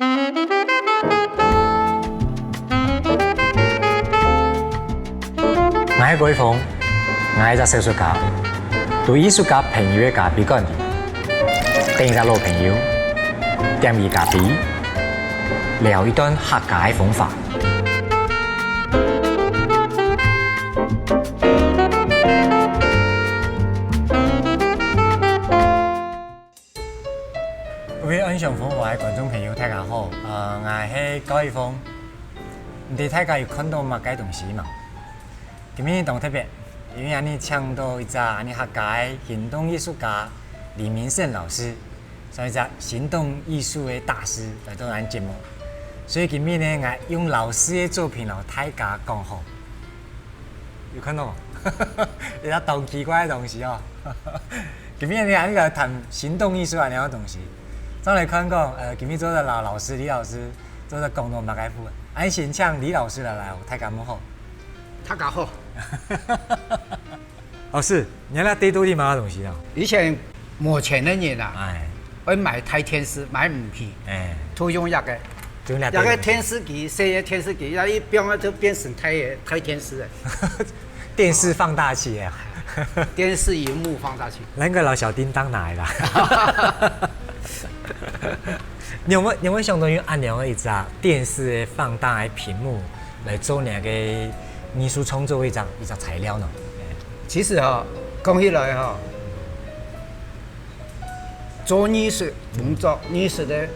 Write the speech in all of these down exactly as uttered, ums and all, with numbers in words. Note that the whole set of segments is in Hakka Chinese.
𠊎係高一峰，𠊎係一隻小說家。對藝術家朋友个咖啡館裡，等一隻老朋友，點一咖啡，聊一段客家个風華。各位暗香風華个觀眾朋友，大家好，呃，𠊎係高一峰。毋知大家有看到麼个東西無？今日當特別，因為𠊎等請到一隻𠊎等客家个行動藝術家李明勝老師，算一隻行動藝術个大師來到𠊎等節目。所以今日呢，𠊎用老師个作品摎大家講好。 有看到無？一隻當奇怪个東西哦。今日𠊎等來談行動藝術恁樣个東西。正來看講，呃，今日做得摎老師、李老師做得講到麼个部分？恁先請李老師來，來，大家問好。大家好。老師，你那底肚裡麼个東西啊？以前 無錢个人啊，哎，會買大電視，買毋起，哎，都用這個，用這個這個電視機，細个電視機，要一放啊，就變成大个，大電視了。電視放大器啊。電視螢幕放大器。那個老小叮噹拿來啦。你有沒有，你有沒有想到用恁樣个一隻電視个放大个屏幕來做你个藝術創作个一隻，一隻材料呢？其實哦，講起來哦，做藝術工作、藝術个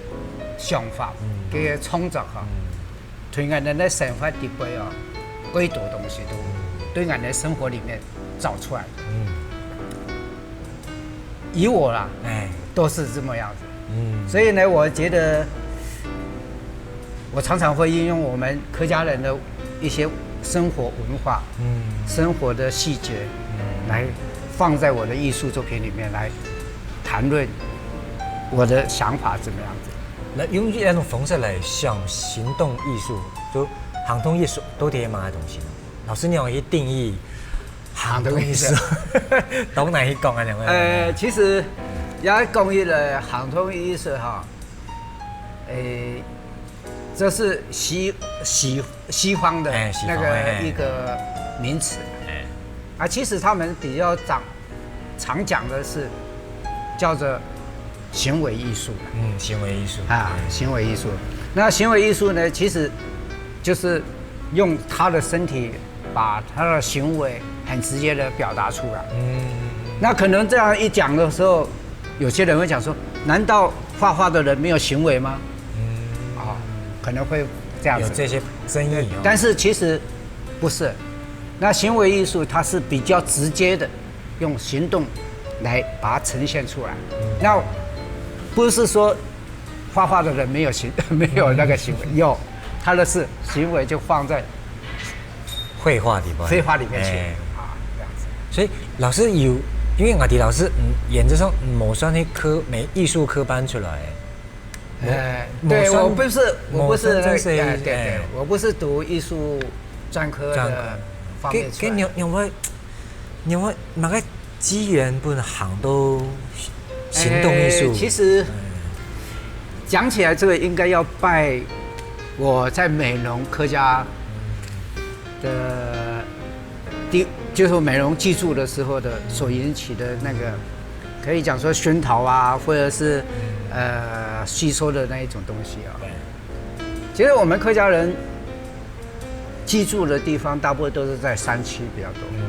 想法、嗯，个創作哈，嗯，對𠊎等个生活裡背哦，幾多東西都對𠊎等个生活裡面找出來。嗯，以我啦，哎，都是這麼樣子。嗯，所以呢，我覺得我常常會運用我們客家人的一些生活文化、嗯，生活的細節，嗯，來放在我的藝術作品裡面來談論我的想法怎麼樣子。那用這種方式來想行動藝術，就行動藝術到底係麼个東西呢？老師，你有去定義行動藝術，行動藝術。到哪去講啊？兩位？呃，其實要講一個行動藝術哈，誒，這是西，西，西方的哎，西方，那個哎，哎。一個名詞。哎。啊，其實他們比較常，常講的是叫做行為藝術。嗯，行為藝術。啊，哎。行為藝術。那行為藝術呢，其實就是用他的身體把他的行為很直接地表達出來。嗯。那可能這樣一講的時候，有些人會講說，難道畫畫的人沒有行為嗎？嗯。哦，可能會這樣子。有這些爭議哦。但是其實不是，那行為藝術它是比較直接的，用行動來把它呈現出來。嗯。那不是說畫畫的人沒有行，沒有那個行為，有，他的是行為就放在繪畫裡面。繪畫裡面去，哎。啊，這樣子。所以老師有，因為𠊎知老師，嗯，原則上，嗯，無算係科，無藝術科班出來个。呃，無，對，無算，我不是，我不是那個，無算真係，哎，對，對，哎。我不是讀藝術專科的專科。方面出來。該，該你有，你有無，你有無麼个機緣分行到行動藝術？哎，其實，嗯，講起來，這個應該要拜我在美濃客家的地，就是美濃居住的時候的所引起的那個，可以講說熏陶啊，或者是，呃，吸收的那一種東西啊。對。其實我們客家人居住的地方大部分都是在山區比較多。嗯。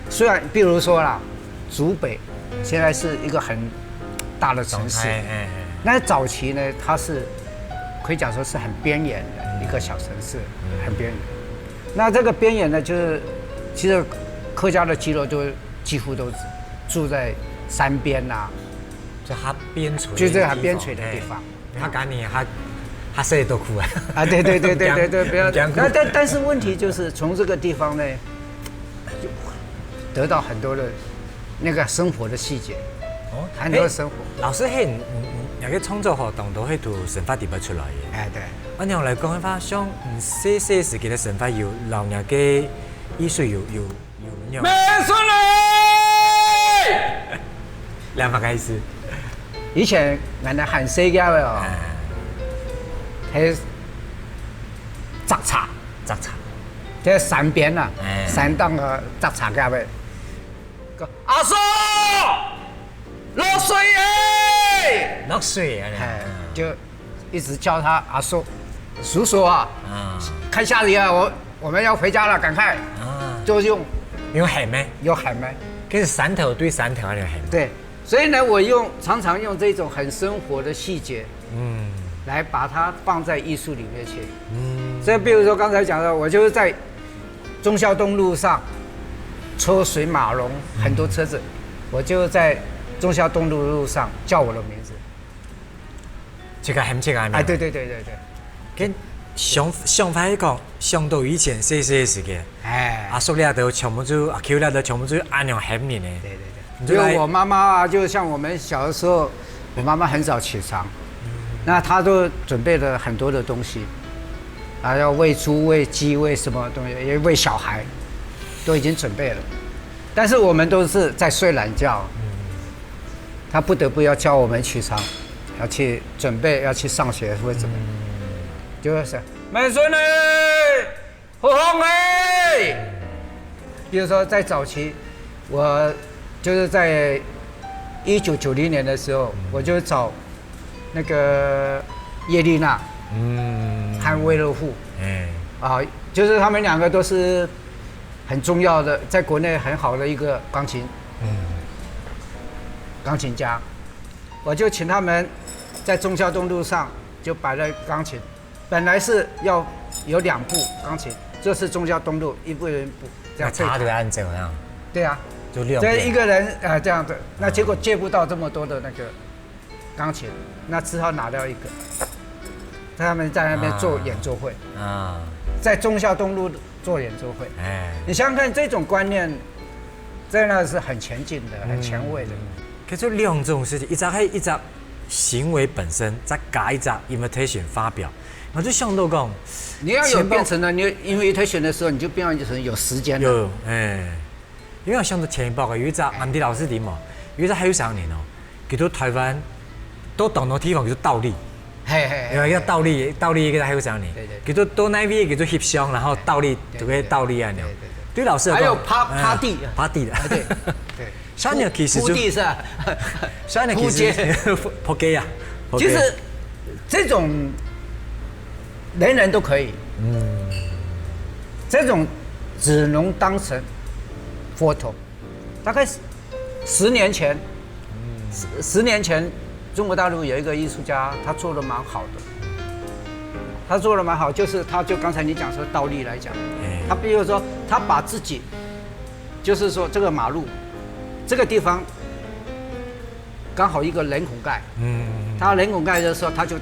雖然，比如說啦，竹北現在是一個很大的城市，哎，哎，哎。那早期呢，它是可以講說是很邊緣的一個小城市，嗯。很邊緣。那這個邊緣呢，就是其實客家的聚落就幾乎都住在山邊啊，就較邊陲的地方。就這個很邊陲的地方。哎。 客家人較，較細都苦啊。啊，對，對，對，對，對，對，不要，不要苦。那但，但是問題就是從這個地方呢，就得到很多的那個生活的細節，哦，很多的生活。哎，老師，嘿，你，你，你个創作吼，當多係對生活裡背出來个。哎，對。恁樣來講个話，像你細細時期个生活有摎你个藝術有，有 有用。美順來！兩百開始。以前𠊎等還細个哦，哎。係摘茶，摘茶，在山邊啊，哎。山頂个摘茶个位。阿叔，落水耶！落水啊！哎，就一直叫他阿叔、叔叔啊，啊。快下雨了，我我们要回家了，赶快。啊。就用用喊咩？用喊咩？跟山头对山头啊，用喊。对，所以呢，我用常常用这种很生活的细节，嗯，来把它放在艺术里面去。嗯，所以比如说刚才讲的，我就是在忠孝东路上车水马龙，很多车子，我就在忠孝东路路上叫我的名字。自家喊自家个名。哎，对对对对对。跟想想法一讲，想到以前细细个时间，哎，阿叔咧都全部就阿舅咧都全部就恁样喊人呢。对对对。你就来因为我妈妈啊，就像我们小的时候，我妈妈很早起床，那她都准备了很多的东西，啊，要喂猪、喂鸡、喂什么东西，也喂小孩，都已经准备了。但是我们都是在睡懒觉，她不得不要叫我们起床，要去准备，要去上学或怎么，就是说，妹孙呢，好好哎。比如说在早期，我就是在一九九零年的时候，我就找那个叶丽娜，嗯，和威勒户，哎，啊，就是他们两个都是很重要的，在国内很好的一个钢琴，嗯，钢琴家，我就请他们在忠孝东路上就摆了钢琴，本来是要有两部钢琴，就是忠孝东路一部一部这样配。那他就按这样，对啊，就两边。这一个人呃这样子，那结果借不到这么多的那个钢琴，那只好拿掉一个，他们在那边做演奏会，啊，在忠孝东路做演奏会。哎，你想想看，这种观念真的是很前进的，很前卫的。可是两种事情，一只系一只行为本身，再加一只 invitation 发表，我就想到讲，你要有变成了，你有 invitation 的时候，你就变成有时间了。有，哎，因为我想到前一擺个有一只安迪老师的嘛，有一只还有啥人哦，佢到台湾，到当多地方佢就倒立，嘿嘿，因为要倒立，倒立一个还有啥人，对对，佢到到那边佢就翕相，然后倒立，对对，就会倒立啊，对对对，对老师来讲，还有趴趴地，趴地的，对对。 山人其实就铺地是吧？山人其实铺街，铺街啊，铺街。其实这种人人都可以，嗯，这种只能当成 photo。大概十十年前，十十年前，中国大陆有一个艺术家，他做的蛮好的。他做的蛮好，就是他就刚才你讲说倒立来讲，哎，他比如说他把自己，就是说这个马路，这个地方刚好一个人孔盖，嗯，他人孔盖的时候，他就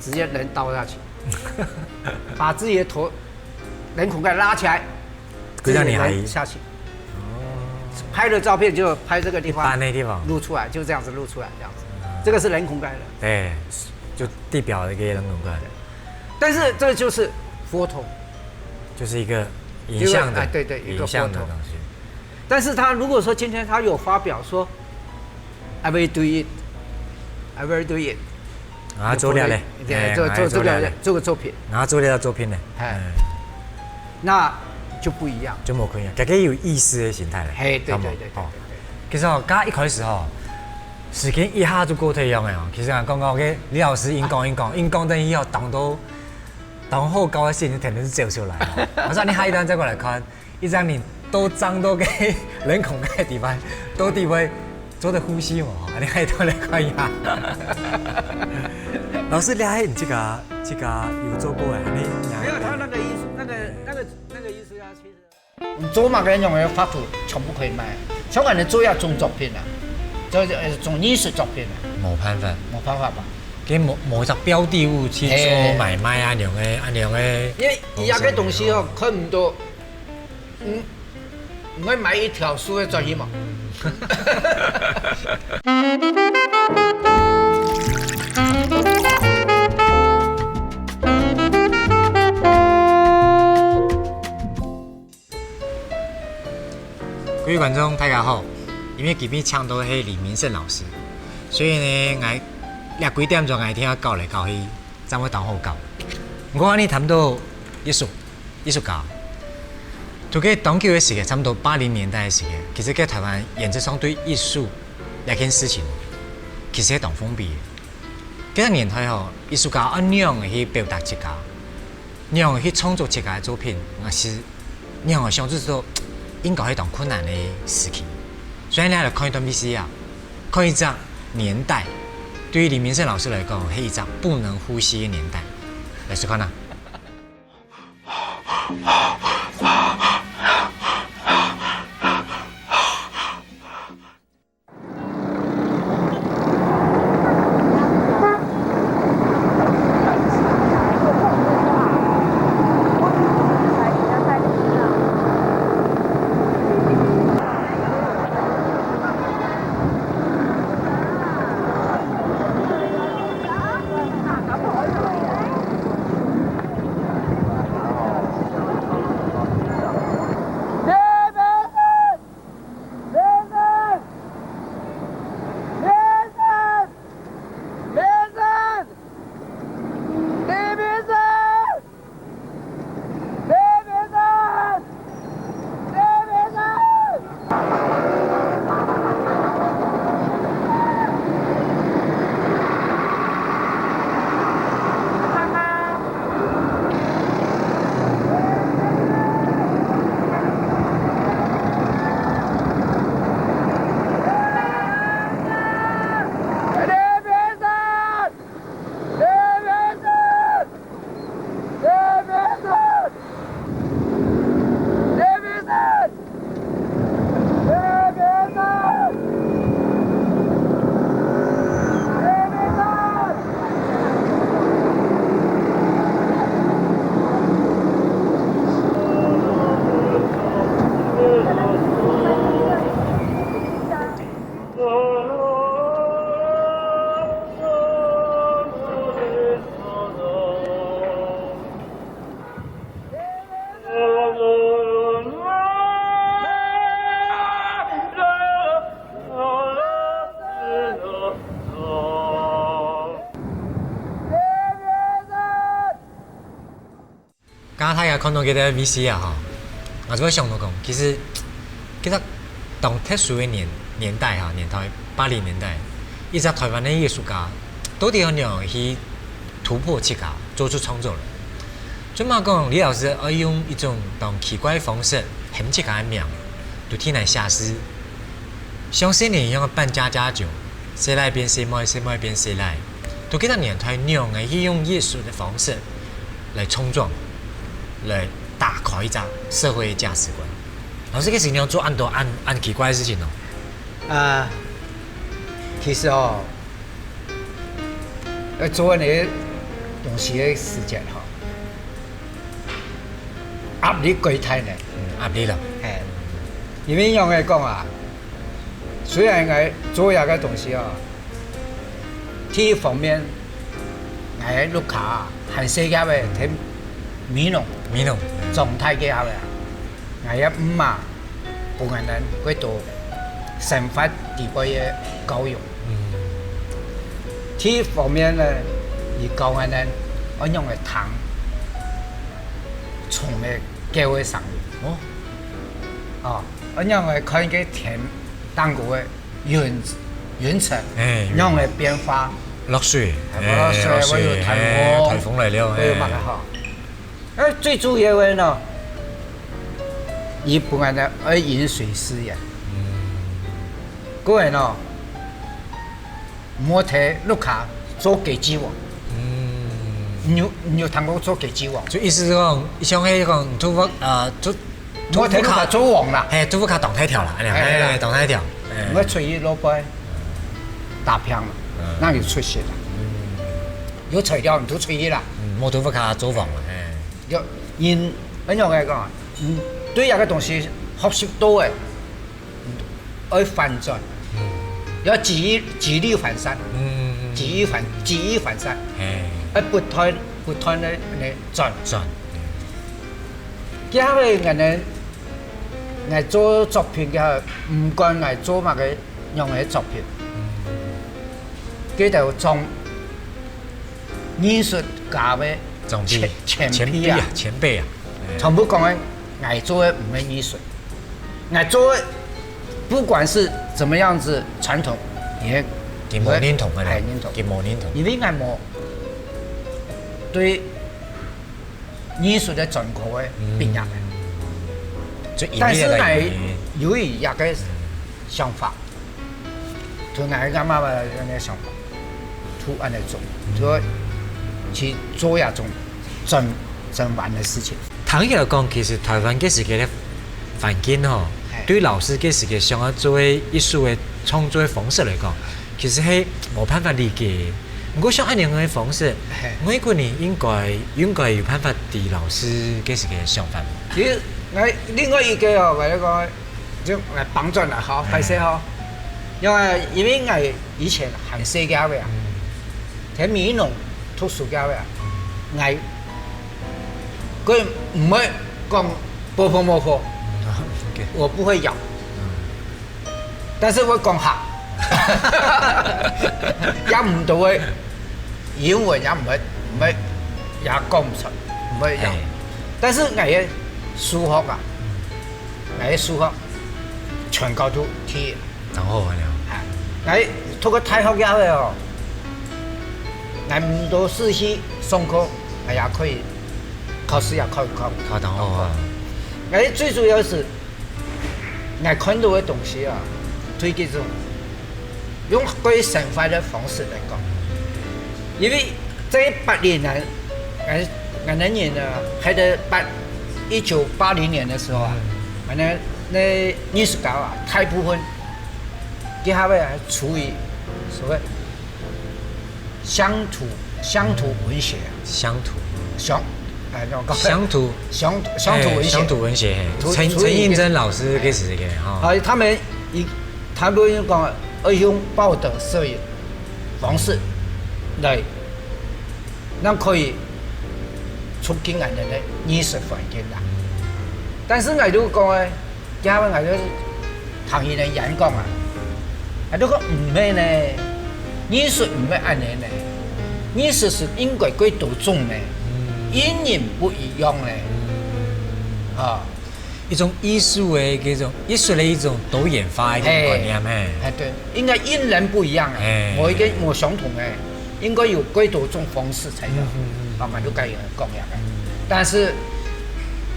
直接人倒下去，把自己的头人孔盖拉起来，让你还自己人下去。拍的照片就拍这个地方，一般的地方露出来，就这样子露出来，这样子，这个是人孔盖的。对，就地表的一个人孔盖。但是这就是 photo，就是一个影像的，哎，对对，一个 photo。但是他如果说今天他有发表说，I will do it，I will do it，啊，做了嘞，对，哎，做做这个做个作品，啊，做了作品呢，哎，那就不一样，就无可能，这个有意思的形态了，嘿，对对对对对。其实哦，刚一开始哦，时间一下就过忒样了哦。其实啊，刚刚个李老师硬讲硬讲硬讲，等于要当到 然后高压线就肯定是照出来哦。我说你下一段再过来看，一张你都张到个人孔盖地方，到底会做得呼吸吗？你下一段来看一下。老师，你还你这个这个有做过哎，你没有，他那个艺术，那个那个那个艺术家其实。 做么个样个画图全部可以卖，像恁呢做一种作品啊，做呃种艺术作品啊，没办法，没办法吧？跟某某一只标的物去做买卖啊，两个啊两个，因为一样个东西哦，看唔到，嗯，你会买一条树的专业嘛？各位观众，大家好！因为今日请到的是李明胜老师，所以呢，𠊎这几点钟𠊎一定要搞来搞去，正會當好搞。毋過恁呢談到藝術，藝術家，在該當久个時間，差毋多八零年代个時間，其實該台灣原則上對藝術這件事情，其實係當封閉个。該个年代吼，藝術家愛仰般去表達自家，仰般去創作自家个作品，也係仰般想，就係說，應該係當困難个事情。所以你來看一段VCR，看一隻年代，對於李明順老師來講，係一隻不能呼吸个年代。來試看啊。剛剛大家看到這個VCR吼，𠊎就會想到講，其實，其實當特殊个年，年代吼，年代，八零年代，一隻台灣个藝術家，到底愛仰般去突破自家，做出創作來？做麼个講，李老師愛用一種當奇怪个方式，喊自家个名，就提來寫詩，像少年一樣个扮家家酒，細倈變細妹，細妹變細倈。 在該隻年代，仰般去用藝術个方式來衝撞，來打開一隻社會个價值觀。老師，該時你愛做恁多恁，恁奇怪个事情哦。啊，其實哦，愛做恁呢東西个時節吼，壓力過大呢。嗯，壓力了。嘿，因為仰般講啊，雖然𠊎做這個東西哦， 第一方面，𠊎个屋下還細个个，在美濃，美濃。長大个下个，𠊎个姆媽分𠊎等過多生活底背个教育。嗯。第一方面呢，佢教𠊎等愛仰般聽蟲个叫个聲音。哦。哦，愛仰般看該天頂高个 雲，雲層，哎，仰般變化。落水，哎，落水，哎，落水，會有颱風，哎，颱風來了，會有麼个吼。哎。哎，最主要个呢，佢分𠊎等愛飲水思源。嗯。過來呢，莫在屋下做雞之王。嗯。你有，你有聽過做雞之王？就意思係講，像該講，土屋，呃，土 莫在屋下做王啦。嘿，在屋下當大條啦，恁樣，嘿啦。嘿，當大條。嘿。𠊎出去外背打拚啦，嗯。正有出息啦。嗯。有材料你就出去啦。嗯，莫在屋下做王啦，嘿。有，因，恁樣來講啊，嗯，對這個東西學習到个，嗯，愛反轉，嗯。要舉一，舉一反三，嗯，嗯，嗯。舉一反，舉一反三，嘿。愛不斷，不斷个來轉。轉，嗯。 這下个𠊎呢，𠊎做作品个，毋管𠊎做麼个樣个作品，嗯。這兜從藝術家个前前輩啊，前輩啊，全部講个，𠊎做个毋係藝術，𠊎做个不管是怎麼樣子傳統，也佢無認同个，哎，認同，佢無認同，因為𠊎無對藝術个專科个畢業个，但是𠊎有一個想法。 同𠊎个阿媽个想法，都恁樣做，就去做這種真真玩个事情。聽起來講，其實台灣該時个環境吼，對老師該時个想要做个藝術个創作个方式來講，其實係無辦法理解。毋過像恁樣个方式，外國人應該應該有辦法知老師該時个想法。其實，𠊎另外一個哦，𠊎來講。 就來幫轉啦，好，歹勢吼。因為因為𠊎以前還細个位啊，在美濃讀書个位啊，𠊎佢毋會講婆婆婆婆，我不會咬，但是會講客，也毋多會，英文也毋會，毋會，也講毋出，毋會咬。但是𠊎个數學啊， 𠊎个數學全考到第一。當好啊了。哎，𠊎讀个大學以後哦，𠊎毋多時去上課，𠊎也可以考試也考考。考當好啊。𠊎最主要係，𠊎看到个東西啊，對這種 用過生活个方式來講。因為在八零年，俺俺个人呢，還在八一九八零年的時候啊，俺个那藝術家啊，大部分佢還會處於所謂鄉土鄉土文學啊，鄉土鄉哎，那種鄉土鄉鄉土文學，乡土文学，嘿，陈陈映真老师个时个哈。啊，他们一他们用讲要用报道摄影方式来，那可以促进俺们的艺术环境啦。但是我就讲哎， 今日𠊎就唐人个演讲啊，𠊎就讲毋係呢，藝術毋係恁樣呢，藝術係應該幾多種呢，因人不一樣呢，啊，一種藝術个這種藝術个一種多元化个一種觀念嘿，哎，對，應該因人不一樣啊，哎，某一個某相同个。 應該有幾多種方式才有，慢慢就該樣講樣个。但是，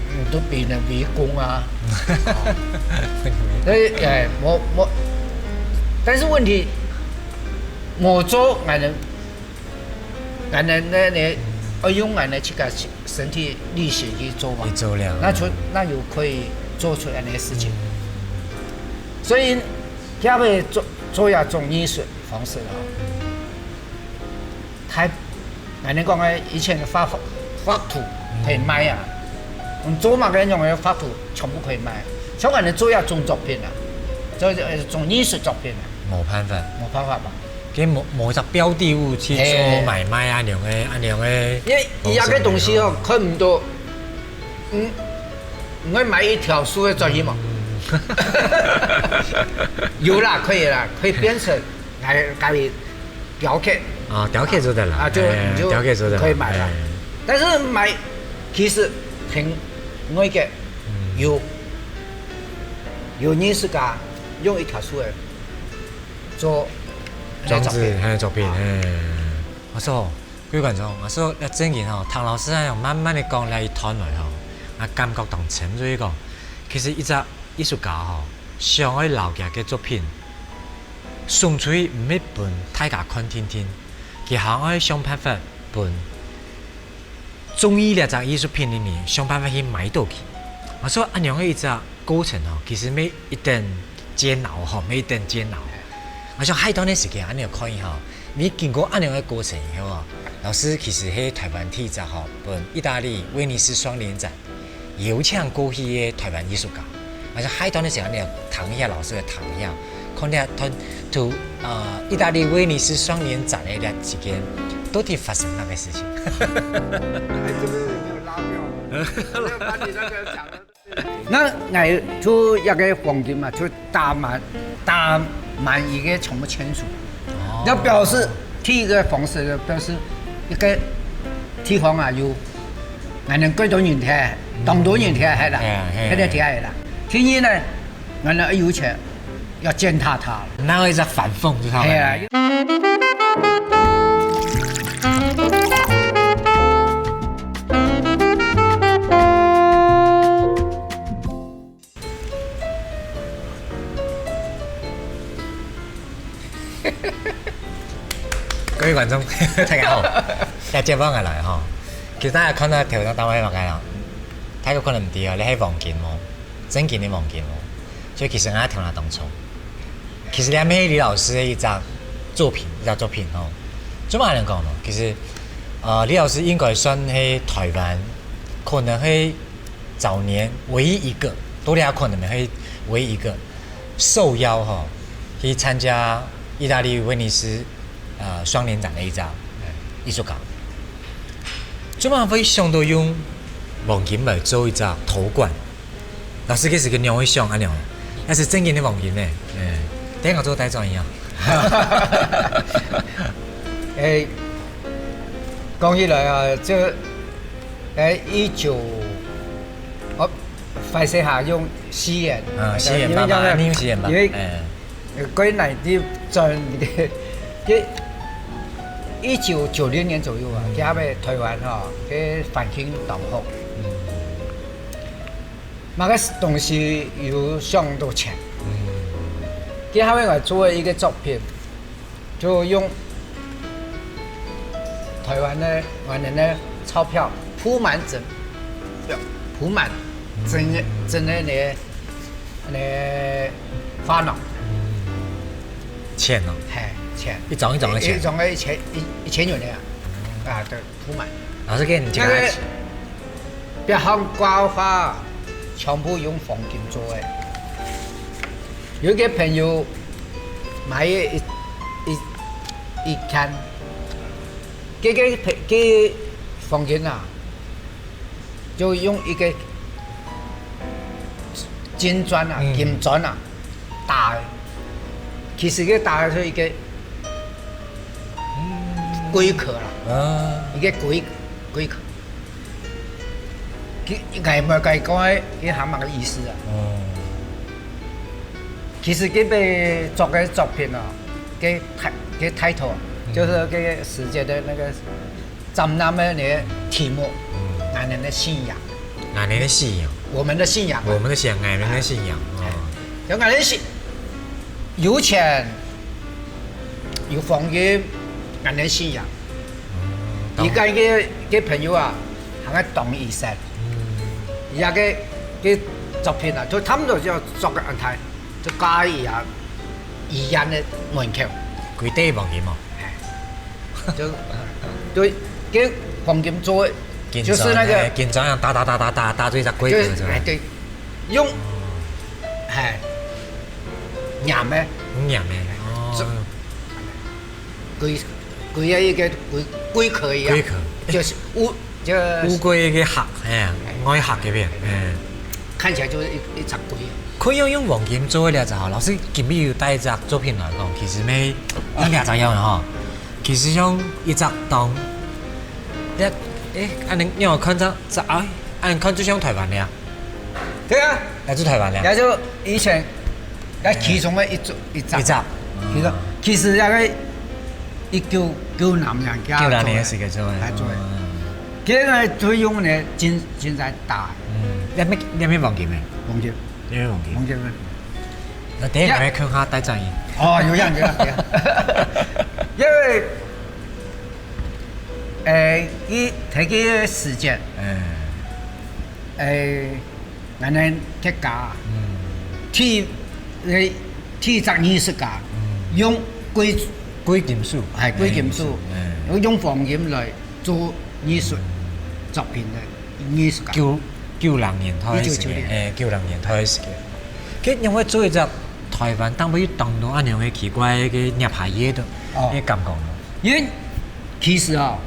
嗯，都變成圍攻啊。所以，哎，我我，但是問題，我做，俺能，俺能那那，要用俺的自家身体力行去做嘛。去做了。那就那有可以做出来的事情。所以，下面做做一種艺术方式啊。 太，恁樣講个，以前个畫畫圖可以賣啊，嗯，做麼个用个畫圖全部可以賣，像恁樣做一種作品啊，做一種藝術作品啊，無辦法，無辦法吧？佢無無隻標的物去做買賣啊，恁樣个，恁樣个，因為一樣个東西哦，看毋到，嗯，你會買一條樹个轉去嘛？有啦，可以啦，可以變成。 来家里雕刻啊，雕刻做得了，啊，就哎，你就雕刻做得了，可以买了。哎。但是买其实很那个，嗯，有有艺术家用一条树来做装置，还有作品，哎。我说，各位观众，我说，要正经吼，唐老师那样慢慢的讲来一段来吼，啊，感觉当深，所以讲，其实一只艺术家吼，想要留下个作品， 送出去毋係分大家看定定，佢還愛想辦法分中意這隻藝術品个人想辦法去買到佢。我說恁樣个一隻過程吼，其實乜一定煎熬吼，乜一定煎熬。我想下一段个時間，恁樣看吼，你經過恁樣个過程以後啊，老師其實係台灣第一隻吼，分義大利威尼斯雙年展 邀請過去个台灣藝術家，而且下一段个時間呢，聽一下老師个聽一下，看一下同同呃義大利威尼斯雙年展个這期間，到底發生麼个事情？哎，這個沒有拉掉，沒有把你那個講的。那𠊎就一個黃金嘛，就 打滿打滿一個全部簽署，哦，要表示第一個方式就表示一個地方啊，有，𠊎等幾多人忒，當多人忒係啦，係啊，係啊。該个忒係啦。第二呢，𠊎等有錢，要踐踏它。哪有一隻反諷就係佢。係啊。各位觀眾，大家好，大家接下來吼。其實大家看到頭上戴个麼个啊？大家可能毋知啊，這係黃金哦，正經个黃金哦。所以其實𠊎頭那當重。其實這係李老師个一隻作品，一隻作品吼。做麼个恁樣講呢？其實，呃，李老師應該算係台灣，可能係早年唯一一個，到這可能係唯一一個受邀吼，去參加義大利威尼斯，呃，雙年展个一隻藝術家。做麼个會想到用黃金來做一隻陶罐？老師，該時个仰會想恁樣？該係正經个黃金呢。哎，等下做帶轉去啊。哎，講起來啊，這，哎，一九，哦，壞勢哈，用四年。啊，四年吧，因為恁樣，你用四年吧。因為，哎。呃，過來你轉个，个一九九零年左右啊，嗯。佢个台灣吼，个環境當好。嗯。麼个東西有傷到錢。嗯。佢後尾𠊎做个一個作品， 就用台灣个、外國个鈔票鋪滿整，鋪滿整个、整个个、个畫廊。錢哦。嘿，錢。一張一張个錢。一張个一千、一、一千元个啊，啊，對。 鋪滿。老師，該你這個，該個壁項掛畫，全部用黃金做个。有一個朋友買个一、一、一件，該個、該個黃金啊，就用一個 金磚啊，嗯。金磚啊，打个。其實該打个係一個，嗯。龜殼啦，啊。一個龜、龜殼。佢、𠊎毋知佢講个，佢還麼个意思啊？哦。其實佢被做个作品哦，个title，个title，嗯。就是這個時節个那個 展覽个那個題目，嗯。𠊎等个信仰。𠊎等个信仰。我們的信仰啊。我們的信仰，𠊎等个信仰，哦。哎，就𠊎等信，有錢，有黃金，𠊎等信仰。嗯，懂。佢个、个、个朋友啊，還係懂醫生。嗯。佢个、个作品啊，就差不多就做个恁大，就加一樣醫院个門口。幾多黃金哦？哎。 就、就跟黃金做个，金磚，就是那個，哎，金磚樣打打打打打打出一隻龜殼出來。就是，哎，對，用，哎，黏个，黏个，哦。這，龜、龜个一個龜、龜殼一樣，龜殼。就是烏、就是烏龜个殼，哎，外殼該片，哎。看起來就是一、一隻龜。可以用、用黃金做个這隻吼，老師今日有帶一隻作品來講，其實乜用這隻樣个吼。 其實像一隻當，一，誒，恁樣，你有看著，這，哎，恁樣看就像台灣个啊。對啊。來自台灣个啊。也就以前，該其中个一隻，一隻。一隻。其實，其實那個一九九零年，九零年个時間做个。來做个。嗯。這個最用个金、金在打。嗯，你乜、你乜黃金个？黃金。你乜黃金。黃金个。 那等一下𠊎愛看下戴轉去。哦，有影，有影，有影。因為，誒，佢、佢个時節，嗯。誒，𠊎等客家，嗯。第、誒，第一隻藝術家，嗯。用貴、貴金屬。哎，貴金屬，嗯。用黃金來做藝術作品个藝術家。九、九零年代个時間，一九九零。誒，九零年代个時間。 佢仰會做一隻台灣當中有當多恁樣个奇怪个捏牌業个，哦。个感覺呢？因為其實哦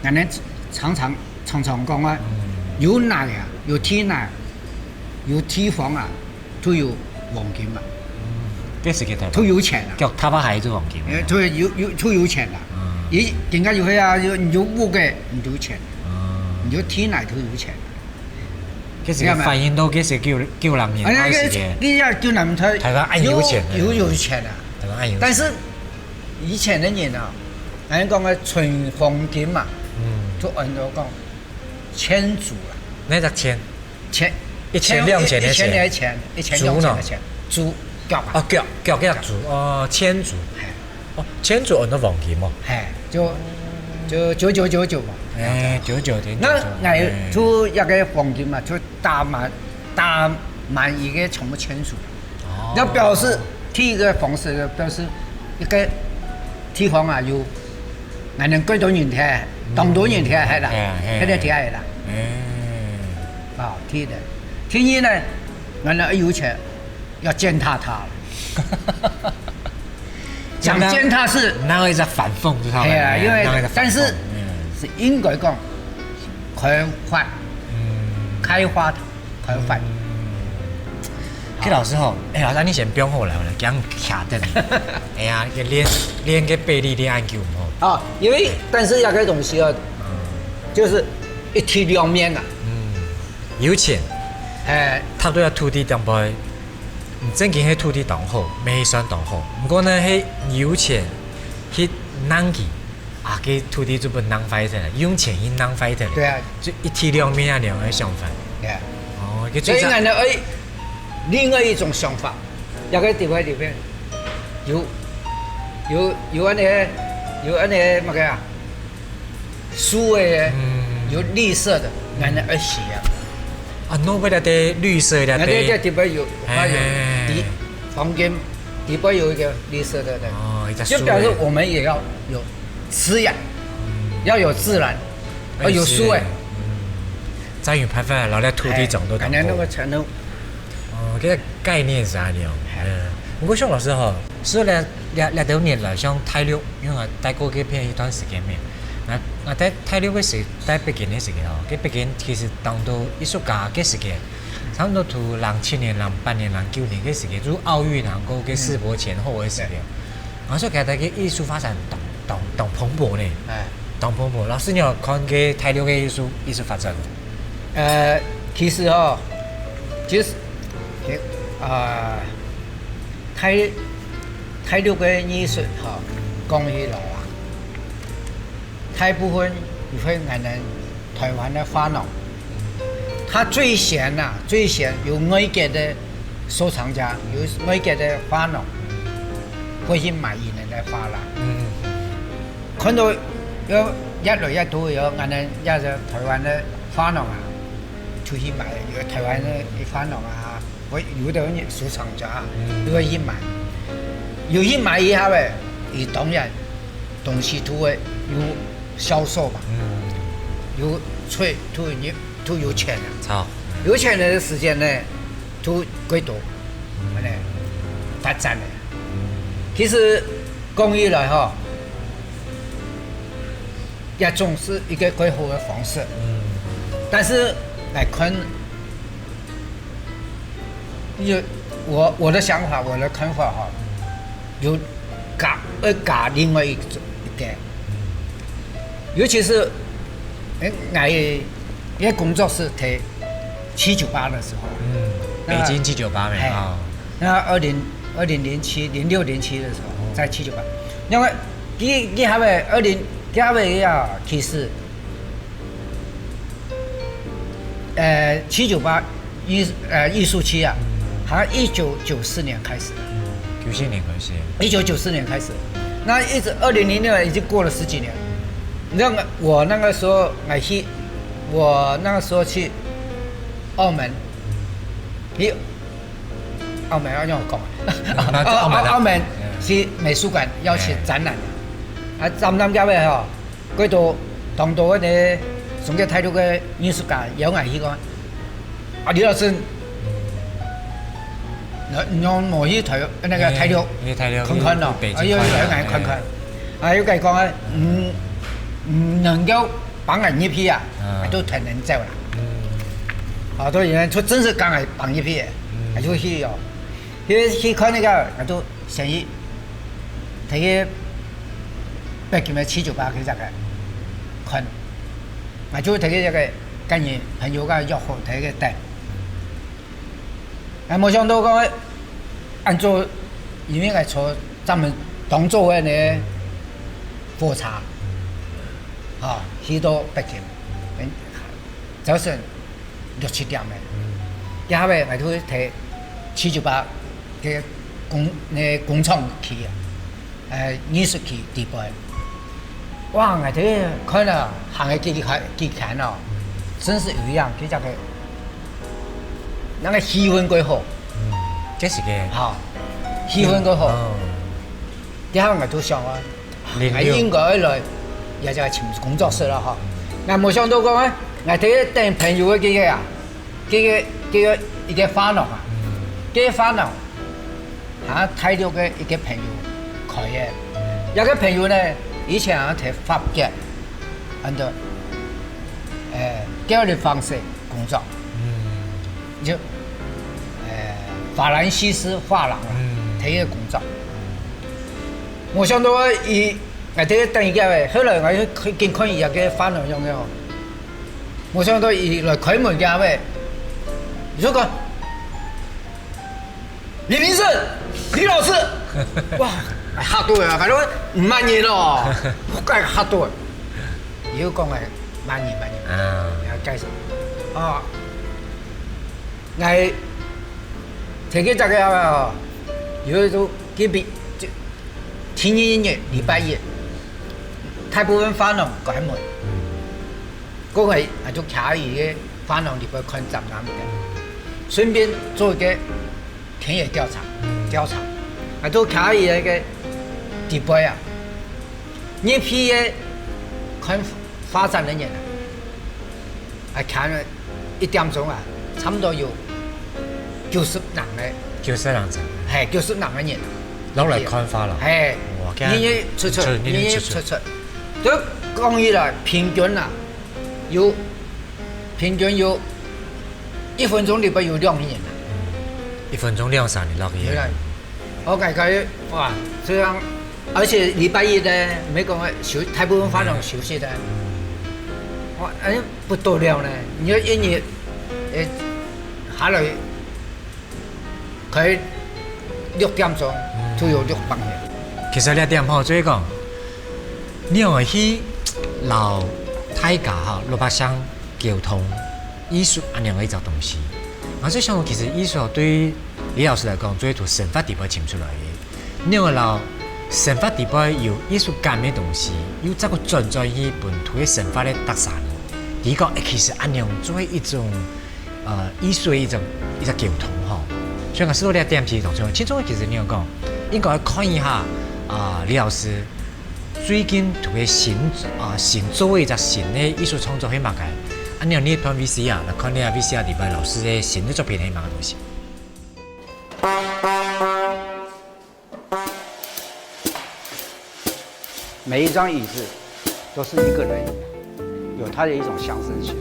，𠊎等常常、常常講啊，嗯。有泥啊，有地泥，有地方啊，都有黃金啊。嗯，這係个台灣。都有錢啊。腳踏下還係黃金啊。誒，都有、有、都有錢啊。嗯。你更加有个啊，有、你有屋个，你有錢。你就去哪都有錢。這是反映到這是九九零年代時間，哎，你要九零年代台灣恁有錢，有有錢啊。台灣恁有錢。但是以前的人啊，人講个存黃金嘛，嗯，就按照講千足啦，那个千，千一千兩千的一千年前，一千两千的钱，足脚啊，哦，腳脚个足哦，千足。哦，千足很多黄金哦。嘿，就就九九九九嘛。哎，九九点九九。那哎，就一个黄金嘛，就打满打满一个全部千足。哦，要表示第一个方式，表示一个地方啊有，俺能够多人听，当多人听，系啦，哎哎，那个听系啦。哎，啊，第一个，第二呢，俺能有钱， 要践踏它了。讲践踏是，那个在反讽，知道吗？哎呀，因为，但是是应该讲，开发，嗯，开发它，开发。给老师吼，哎，老师，你先不用后来，我来讲卡顿。哎呀，练练个背力练按久吼。啊，因为但是那个东西啊，就是一体两面啊。嗯，有钱，哎，他都要土地当包。 你正经个土地当好，乜算当好。毋过呢，係有钱去弄佢，啊，个土地就分弄坏忒了，用钱去弄坏忒了。对啊，就一体两面啊，两个想法。对啊。哦，个最早，所以呢，哎，另外一种想法，那个地方里面有有有安尼有安尼么个啊？ 树个，有绿色个，难得而喜啊。啊，弄个了得绿色个了得。那个地方有，还有地黄金，地方有一个绿色的，哦，一个树个。就表示我们也要有滋养，要有自然，要有树个。再有办法，然后在土地种都感觉那个才能。哦，这个概念是安尼哦。嗯，不过熊老师吼，是咧，这这多年来，像大陆 因为我待过个片一段时间咩，那那在大陆个时，在北京个时间哦，个北京其实当多艺术家个时间，差不多从零七年、零八年、零九年个时间，就奥运啊，个个世博前后个时间，然后所以佢个艺术发展当当当蓬勃呢，哎，当蓬勃。老师你有看个大陆个艺术艺术发展无？呃，其实哦，其实，啊，大大陆个艺术哈，讲起来啊， 大部分也会俺们台湾的画廊，他最先呐，最先有外国的收藏家，有外国的画廊，会去买伊们的画啦。嗯，看到有越来越多有俺们也是台湾的画廊啊，出去买，有台湾的画廊啊， 会有个收藏家，嗯，就会去买。有去买以后诶，伊当然东西就会有销售嘛，嗯，有出就有就有钱啊。好，有钱个时间呢，就过多，嗯，安尼发展个。其实讲起来吼，也总是一个过好个方式。嗯，但是来看 因为我我的想法，我的看法哈，有加要加另外一种一点，尤其是哎，俺因为工作是在七九八的时候，嗯，那北京七九八没哎啊，那二零二零零七零六零七的时候，在七九八，那么第第下位二零第下位啊，其实 呃，七九八艺呃艺术期啊，好像一九九四年开始的，九四年开始，一九九四年开始，那一直二零零六年已经过了十几年。那个我那个时候买去，我那个时候去澳门，去澳门要让我讲啊，澳澳澳门去美术馆要去展览，啊，展览各位哈。 过多当多个呢，中国大陆个艺术家邀俺去讲，啊，李老师，那你有没去台那个大陆看看咯？啊，邀邀俺看看，啊，又讲啊，嗯，嗯，能够帮俺入去啊，啊，都才能走啦。啊，都有人说真是帮俺帮入去，啊，就去哦，去去看那个，啊，都 生意，睇个北京个七九八去个看， 𠊎就在該个跟人朋友个約好在該等。哎，無想到講，恁早，因為𠊎坐專門當早个呢火車，吼，去到北京，嗯，朝晨六七點个。嗯。這下尾，𠊎就去七九八个工，那工廠去啊。 呃，藝術區底背。哇，𠊎兜看啊，行个幾圈，幾圈哦，真是有一樣，就這个，那个氣氛過好。嗯，這是个。哈，氣氛過好。嗯。然後𠊎就想啊，恁樣。𠊎應該來，也就尋工作室了哈。嗯。𠊎無想到講啊，𠊎在等朋友个這个啊，這个，這个一个畫廊啊，嗯。這个畫廊 啊，大陸个一个朋友開个。嗯。這个朋友呢，以前啊，在法國，安到，呃，教育方式工作。嗯。就，呃，法蘭西斯畫廊啊，嗯。在該工作。無想到伊，𠊎在該等佢个，後來𠊎去，去看佢个畫廊樣个哦。無想到佢來開門个喂，就講， 李明順，李老師，哇，嚇到啊！反正毋滿意咯，我該嚇到。又講哎，滿意滿意，啊。然後介紹，哦，𠊎提起這个啊，有一種特別，就天一日禮拜一，大部分畫廊關門。嗯。 過後，啊，就徛在个畫廊裡背看展覽个，順便做一个田野調查，調查。啊，就徛在个底背啊，入去个看畫展个人啊，啊，徛了一點鐘啊，差不多有九十人个。九十人左右。嘿，九十人个人。摎來看畫了。嘿，哇，這樣入入出出，出入入出出。入入出出。就講起來，平均啊， 有，平均有一分鐘裡背有兩个人啊。一分鐘兩三个落去。原來，我感覺，哇，這樣，而且禮拜一呢，沒講休，大部分畫廊休息的。哇，哎，不得了呢！你要一日，呃，下來 開六點鐘，嗯。都有六百人。其實這點吼，就係講，你愛去摎大家吼，老百姓溝通藝術恁樣个一隻東西。𠊎就想，其實藝術對於李老師來講，就係從生活底背尋出來个。你愛摎生活底背有藝術感个東西，又再過轉轉去本土个生活个特色，的確，其實恁樣做一種 呃，藝術个一種，一隻溝通吼。所以講，說到這點，其實當中，其中其實你有講，應該看一下，啊，李老師最近特別新，啊，新做个一隻新个藝術創作係麼个？啊，你有你一段VCR，來看你个VCR裡背老師个新个作品係麼个東西？ 每一張椅子都是一個人，有它的一種象徵性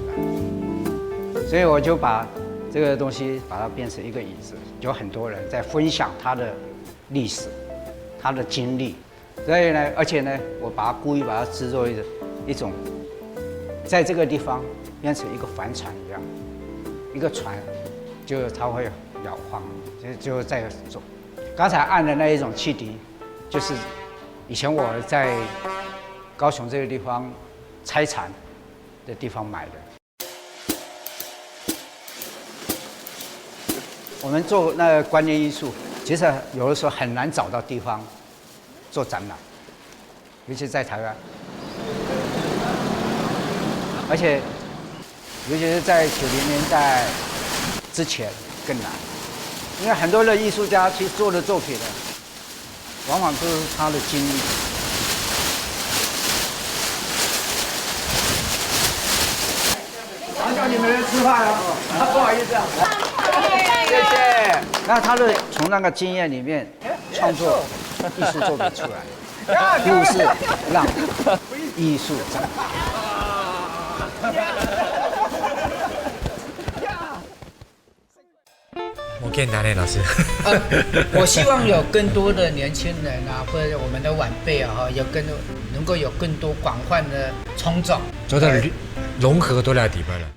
的，所以我就把這個東西把它變成一個椅子，有很多人在分享他的歷史、他的經歷，所以呢，而且呢，我把它故意把它製作一個一種，在這個地方變成一個帆船一樣，一個船，就是它會搖晃，就就在走。剛才按的那一種汽笛，就是以前我在高雄這個地方拆船的地方買的。我們做那個觀念藝術，其實有的時候很難找到地方做展覽，尤其在台灣，而且尤其是在九零年代之前更難，因為很多的藝術家去做的作品呢，往往都是他的經歷。好久你們沒吃飯了，不好意思啊。謝謝。那他的從那個經驗裡面創作藝術作品出來，故事讓藝術長大。 無簡單个，老師。呃，我希望有更多的年輕人啊，或者我們的晚輩啊，哈，有更多，能夠有更多廣泛的創作。做得流，融合到了底背了。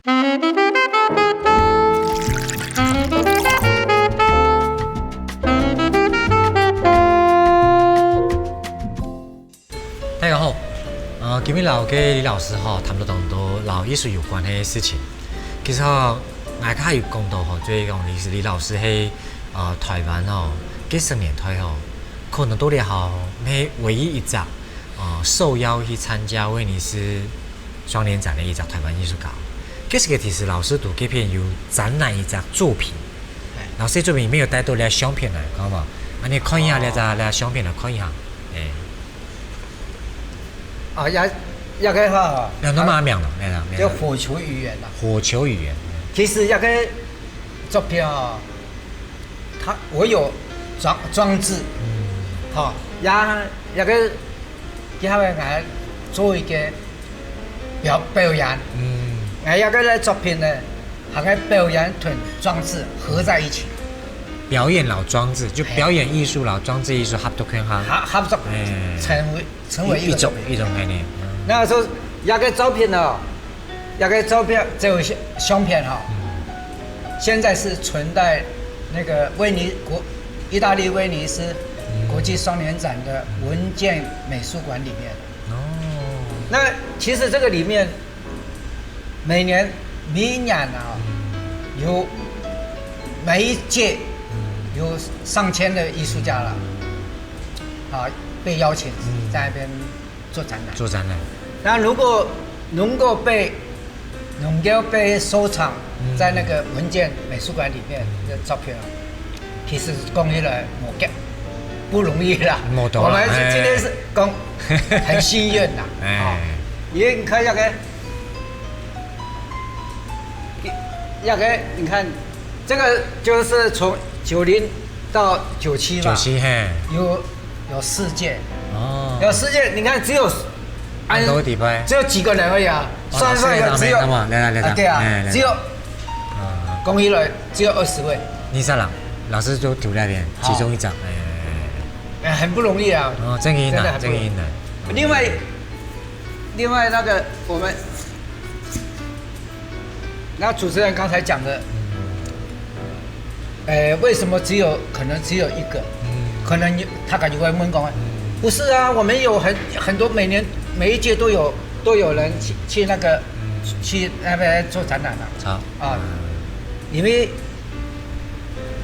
大家好，呃，今日摎个李老師吼，談到當多摎藝術有關个事情。其實吼，𠊎較有講到吼，就係講李李老師係呃台灣吼，幾十年代吼，可能到了吼，係唯一一隻呃受邀去參加威尼斯雙年展个一隻台灣藝術家。其實个其實老師在該片有展覽一隻作品，老師作品裡面有帶到這相片來，看無？啊，你看一下這隻這相片來看一下，哎。 啊，也也个哈，那那么名了，那那叫火球鱼圆啦。火球鱼圆，其实这个作品啊，它我有装装置，哈，也也个给他们来做一个表表演，嗯，哎，这个作品呢，还个表演同装置合在一起，表演摎裝置，就表演藝術摎裝置藝術合到共下，合合作哎成为成为一个一种一种概念，嗯那时候那个照片呢，那个照片这有些相片哈，现在是存在那个威尼国意大利威尼斯国际双年展的文件美术馆里面。哦，那其实这个里面每年每一年啊，有每一届有上千的艺术家了，啊，被邀请在那边做展览。做展览，那如果能够被能够被收藏在那个文件美术馆里面的照片啊，其实讲起来，我讲不容易啦。没错啦我们是今天是讲很幸运啦，哎啊，因为你看那个那个，你看这个就是从九零到九七嘛，九七嘿，有有四届，哦，有四届，你看只有按到底背，只有几个人而已啊，哦算算有只有老师也倒霉嘛来来来来啊，对啊哎来，来只有啊，讲起来只有二十位，你啥人？老师就丢那边，好其中一张，哎，哎，很不容易啊。哦，真个难，真的很不容易真个难，另外，另外那个我们，那主持人刚才讲的，呃，为什么只有可能只有一个？嗯可能有他感觉会问讲，不是啊，我们有很很多每年每一届都有都有人去去那个去那边做展览啊。好，啊，因为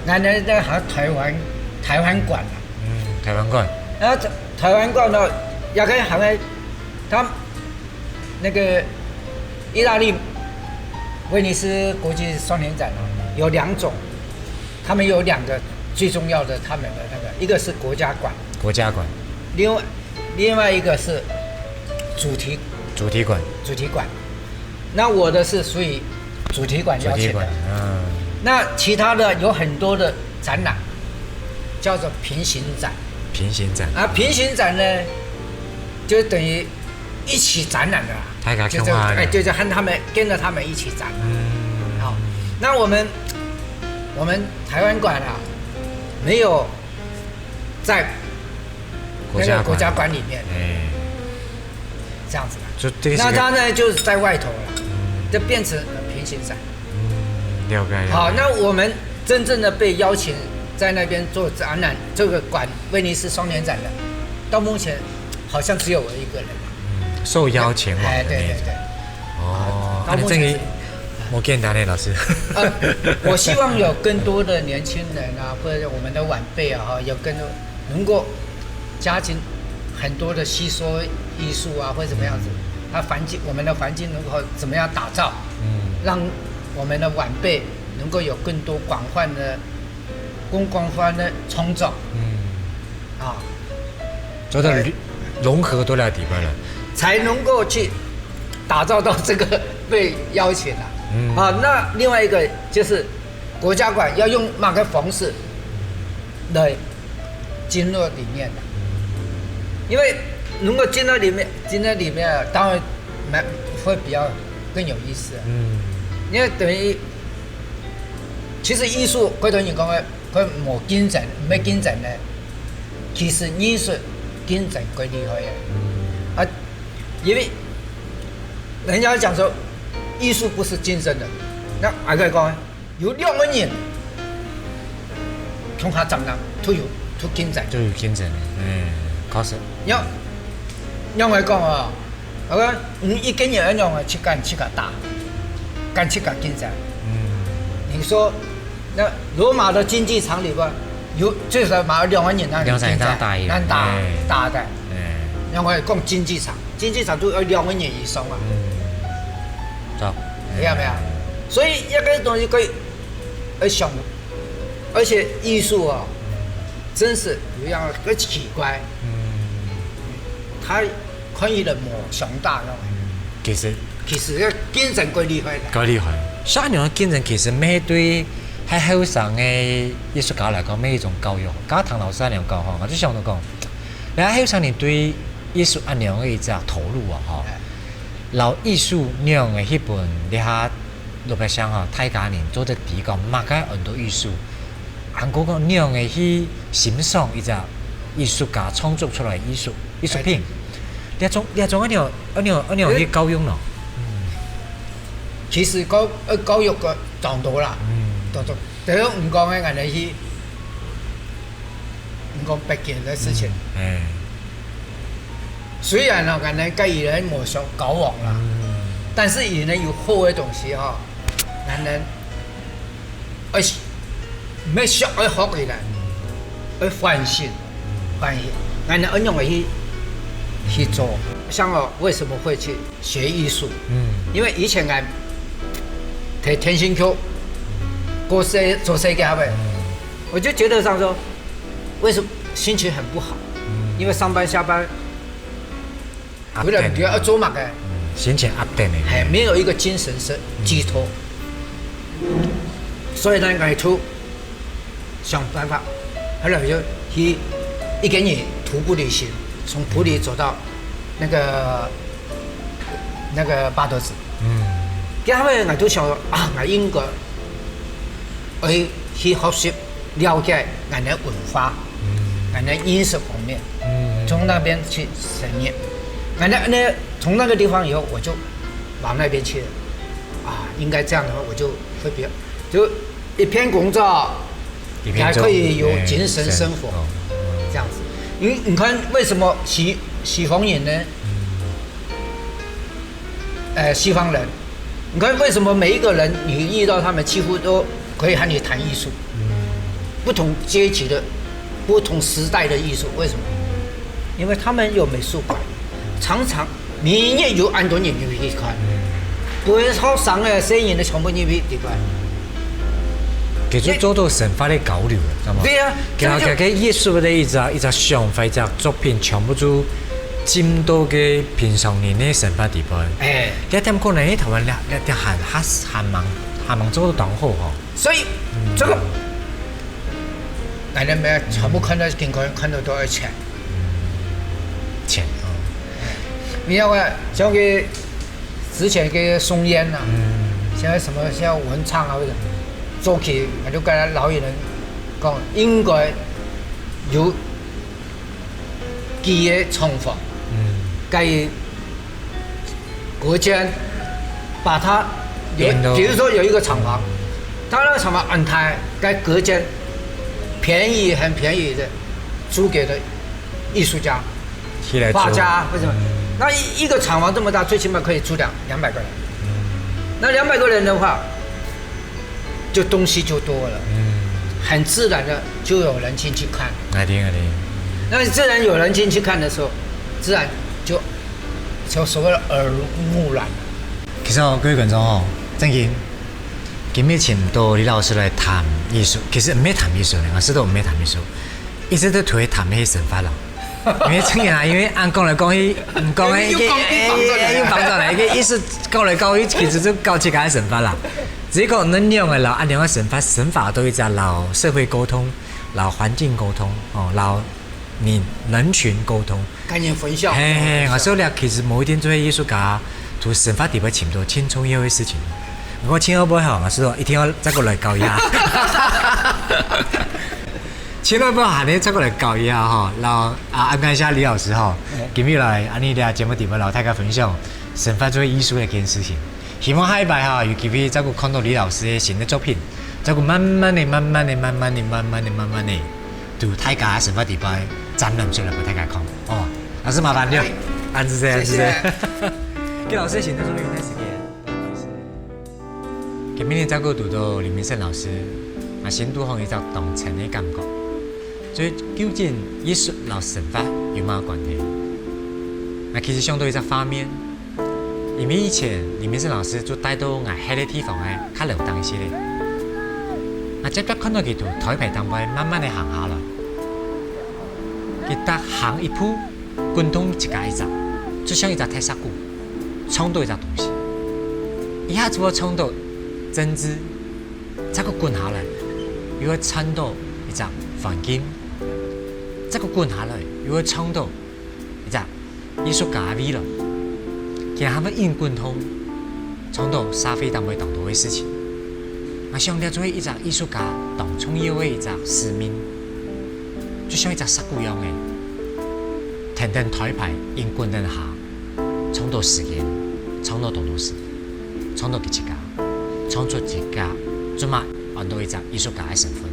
俺们那还台湾台湾馆啊，嗯，台湾馆，然后台台湾馆呢，也可以喊为他那个意大利威尼斯国际双年展啊，有两种，他们有两个最重要的他们的那个，一个是国家馆，国家馆，另外另外一个是主题主题馆，主题馆。那我的是属于主题馆邀请的主题馆，，嗯，那其他的有很多的展览叫做平行展。平行展，啊，平行展呢，就等于一起展览的啦。大家就是共下的哎，就是和他们跟着他们一起展。嗯，好，那我们我们台湾馆啊，没有在国家那个国家馆，馆里面哎，这样子啦。就这个是个，那它呢，就是在外头了，就变成平行展。嗯，了解，了解好，那我们真正的被邀请在那边做展览，这个馆威尼斯双年展的，到目前好像只有我一个人。受邀前往哎，的那种。对对对。哦，到目前是啊，你这个，我简单的老师。呃，我希望有更多的年轻人啊，或者我们的晚辈啊，哈，有更多能够加进很多的吸收艺术啊，或者怎么样子，那环境我们的环境能够怎么样打造，嗯让我们的晚辈能够有更多广泛的、更广泛的创造嗯，啊，做到融合都来底背了。才能够去打造到这个被邀请啊。嗯啊，那另外一个就是国家馆要用哪个方式来进入里面的？因为如果进到里面，进到里面啊，当然蛮会比较更有意思啊。嗯因为等于，其实艺术，回头你讲个，佢无競争，没競争呢，其实艺术競爭过厉害啊。啊，因为人家讲说，艺术不是精神的。那还可以讲，有两个人共下站呢，都有都精神。都有精神，哎，确实。你要，你要我讲啊，好吧，你一个人要用自家自家打，干自家精神。嗯。你说，那罗马的竞技场里边有最少嘛有两个人那两三个打一个，打打的，哎。然后讲竞技场，竞技场都要两个人以上啊。嗯，对。有没有？所以那个东西可以，呃，想，而且艺术啊，真是有样很奇怪，嗯，它可以的魔想大那种。其实其实要精神够厉害的。够厉害。像恁樣个精神，其实每對还後生个艺术家来讲，每一种教育。刚刚唐老师恁樣讲吼，我就想到讲，人家後生人對艺术恁樣个一隻投入啊，吼，哎。然后艺术恁样个去分這下老百姓吼，大家人做得知講，麼个安到艺术，還過講恁樣个去欣賞一隻艺术家創作出來个艺术艺术品，這種這種恁樣恁樣恁樣去教育咯。其实教呃教育个當多啦，嗯，當多。但是毋讲个，俺们去，毋讲北京的事情。嗯，哎。虽然呢，俺们跟伊人没相交往啦，嗯，但是伊人有好个东西哈，俺们而且没学而学起来，而反省，反省，俺们恁样去去做。像我为什么会去学艺术？嗯，因为以前俺在天心区过世做生意个，我就觉得上说，为什么心情很不好？因为上班下班，为了你要做嘛个，心情压定个，还没有一个精神是寄托，所以呢，俺就想办法，后来就去一个人徒步旅行，从普里走到那个那个巴德子。嗯，然后呢，俺就想说啊，俺应该，哎，去学习了解俺的文化，俺的饮食方面，从那边去深入。俺的那从那个地方以后，我就往那边去了。啊，应该这样的话，我就会比较就一边工作，一边做，还可以有精神生活，哎，这样子。你你看，为什么西西方人呢？呃，西方人，你看为什么每一个人你遇到他们几乎都可以和你谈艺术，不同阶级的、不同时代的艺术，为什么？因为他们有美术馆，常常每日有很多人入去看，不会好上个生意的全部入去地方。其实做到生活个交流了，知道吗？对啊，其实这个艺术的一只一只想法，一只作品，全部就进到个平常人的生活里边。哎，这点可能在台湾这这点还还还蛮还蛮做得当好吼。所以这个，俺们全部看到，今天看到多少钱？钱啊，你要啊，像个之前个松烟啊，现在什么像文创啊，或者做起，我就跟他老一人讲，应该有几个厂房，嗯，该隔间，把它有，比如说有一个厂房，他那个厂房安排该隔间便宜很便宜的租给的艺术家、起来做，画家，为什么？那一一个厂房这么大，最起码可以住两两百个人，那两百个人的话，就东西就多了，很自然的就有人进去看。哎，对啊，对啊。那自然有人进去看的时候，自然就就所谓的耳濡目染。其实哦，各位观众哦，正经，今日请到李老师来谈艺术，其实毋系谈艺术呢，我是都毋系谈艺术，一直都推谈迄生活啦。因为正经啊，因为俺讲来讲去，毋讲迄个，又讲又讲转来，又讲转来，一个意思讲来讲去，其实就搞自家个生活啦。只是讲恁样个老恁样个生活，生活都一直老社会沟通，老环境沟通，哦，老你人群沟通。概念分享。嘿嘿，我说了，其实某一天做艺术家，从生活里边寻到轻松一个事情。我千万不好，我说一定要再过来搞一下。千万不要喊你再过来搞一下哈，然后啊，安排一下李老师哈，今日来安尼的节目里面，然后大家分享生活做艺术的一件事情。希望下一擺哈，有機會再過看到李老師个新个作品，再過慢慢个、慢慢个、慢慢个、慢慢个、慢慢个，對大家个生活底背展覽出來分大家看。哦，老師麻煩了，恁仔細，恁仔細。謝謝。今日老師个新个作品有段時間，不好意思。今晡日再過堵到李明勝老師，啊，心肚項有一隻當深个感覺。所以究竟藝術摎生活有麼个關係？啊，其實想到一隻畫面， 因為以前李明勝老師就帶到𠊎歇个地方个較樓頂一息仔。𠊎輒輒看到佢對台背頂背慢慢个行下來，佢逐行一步，滾動自家一隻，就像一隻鐵石牯，撞到一隻東西。一下就會撞到針織，再過滾下來，又會撞到一隻環境，再過滾下來，又會撞到 一隻藝術家个未來，佢還會引滾動，撞到社會頂背當多个事情。𠊎想這就係一隻藝術家當重要个一隻使命，就像一隻石牯樣仔，跈等台背引滾等下，撞到時間，撞到當多事，撞到佢自家，撞出自家，做麼安到一隻藝術家个身份。